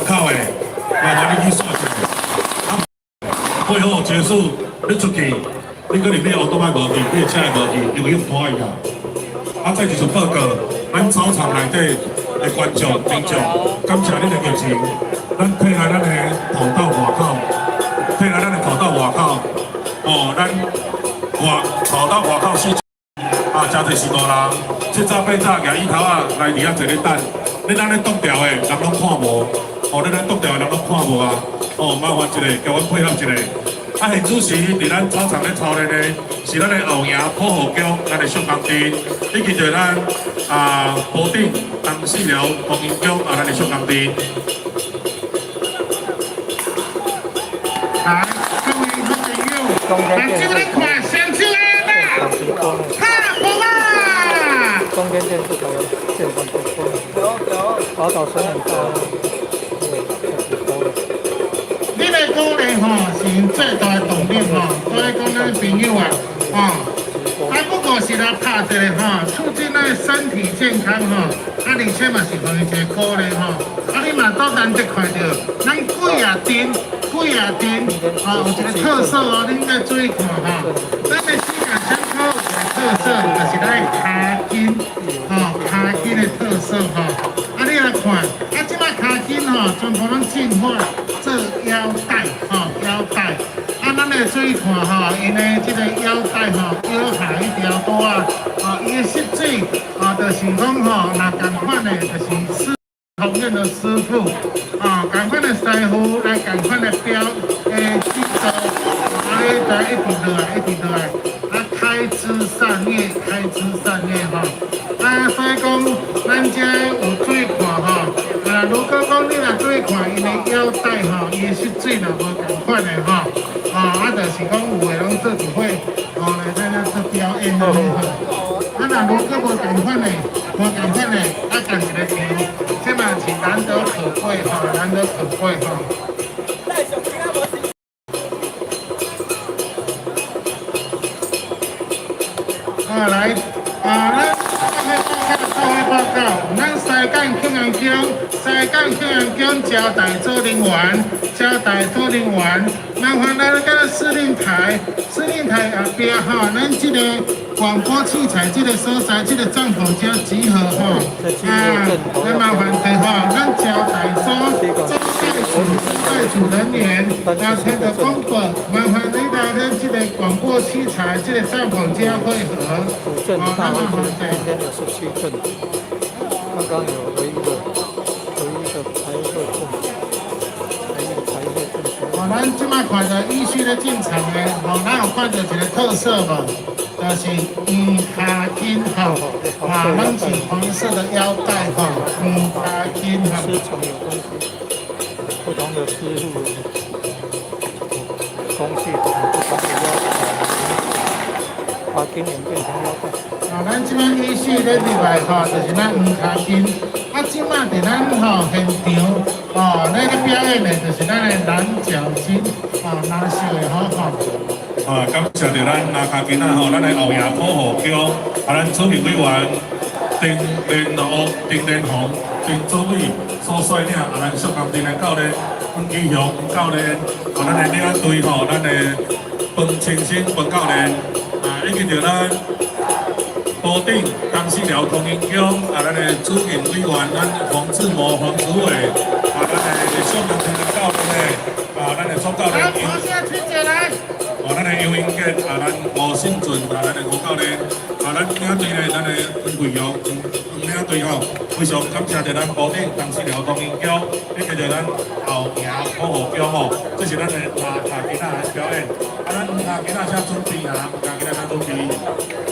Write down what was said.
口的，麻煩你去煞一下。啊，會後結束，你出去，你可能你歐多擺無去，你的車會無去，因為去拖伊啊。啊，再就是報告，咱操場內底的觀眾、聽眾，感謝恁的熱情，咱退來咱的跑道外口，退來咱的跑道外口，哦，咱外跑道外口是啊，誠濟序大人，七早八早舉椅頭仔來佇遐坐咧等，恁按呢擋牢的，人攏看無，哦，恁按呢擋牢的人攏看無啊，哦，麻煩一下，共阮配合一下。啊，現此時佇咱操場咧操練的是咱的後營普和宮，咱的小工隊，以及著咱啊埔頂東勢寮光陰宮啊，咱的小工隊。來，各位好朋友，目睭咧看雙手的啦，拍波啊！中間電視台現場直播，寶島聲很大，對，直播了。你的鼓勵吼是最大的動力吼，所以講咱朋友啊，吼，啊不過是來拍一個吼，促進咱身體健康吼，啊而且嘛是予伊一個鼓勵吼，啊你嘛都難得看著，咱鬼仔鎮，鬼仔鎮，吼有一個特色哦，恁愛注意看吼，咱的西港槍口有一個特色，就是咱的跤筋，吼，跤筋的特色吼，啊你來看，啊這擺跤筋吼，全部攏進化做腰帶，吼，腰帶。啊，咱來注意看吼，𪜶的這個腰帶吼，腰下彼條帶啊，哦，伊的設計啊，就是講吼，若仝款的，就是師同樣的師傅，啊，仝款的師傅來仝款的標的製作，啊，你就一直落來，一直落來，啊，開枝散葉，開枝散葉吼，啊，所以講，咱這有注意看吼，啊，如果講你若注意看𪜶的腰帶吼，伊的設計若無仝款的吼，啊，啊，就是講有的攏做一伙，哦，來咱遐做表演按呢吼。啊，若如果無仝款的，無仝款的，啊，仝一個場，這嘛是難得可貴吼，難得可貴吼。啊，來，啊，咱各位報告，咱西港慶安宮，西港慶安宮招待組人員，招待組人員，麻煩來到司令台，司令台後壁吼，咱這個廣播器材這個所在，這個帳篷遮集合吼，啊，來麻煩者吼，咱招待所招待處招待處人員，來聽著廣播，麻煩你來咱這個廣播器材這個帳篷遮匯合，古鎮大會今天的17鎮，剛剛有唯一的排會陣，唯一的排會陣。哦，咱這擺看著依序咧進場的，吼，咱有看著一個特色無？就是黃跤筋吼，啊，攏是黃色的腰帶吼，黃跤筋吼。市場有東西，不同的師傅工具，不同的腰帶，把經典變成腰帶。啊，咱這擺依序咧入來吼，就是咱黃跤筋。啊，這擺佇咱吼現場，哦，咧咧表演的就是咱的藍腳筋，哦，藍色的吼吼。啊，感謝著咱藍跤筋仔吼，咱的後營普和宮，啊，咱主任委員丁連紅、丁連紅、丁祖偉所率領，啊，咱小工隊的教練黃基雄教練，啊，咱的領隊吼，咱的彭清新彭教練，啊，以及著咱埔頂東勢寮通英宮，啊，咱的主任委員咱黃志模、黃主委，啊，咱的小工隊的教練的，啊，咱的總教練。來，黃先生來。哦，咱的楊英傑，啊，咱吳信俊，啊，咱的吳教練，啊，咱領隊呢，咱的黃桂雄，黃領隊吼，非常感謝著咱埔頂東勢寮通英宮，以及著咱後營普和宮吼，這是咱的藍跤筋仔的表演。啊，咱黃跤筋仔請準備啊，黃跤筋仔請準備。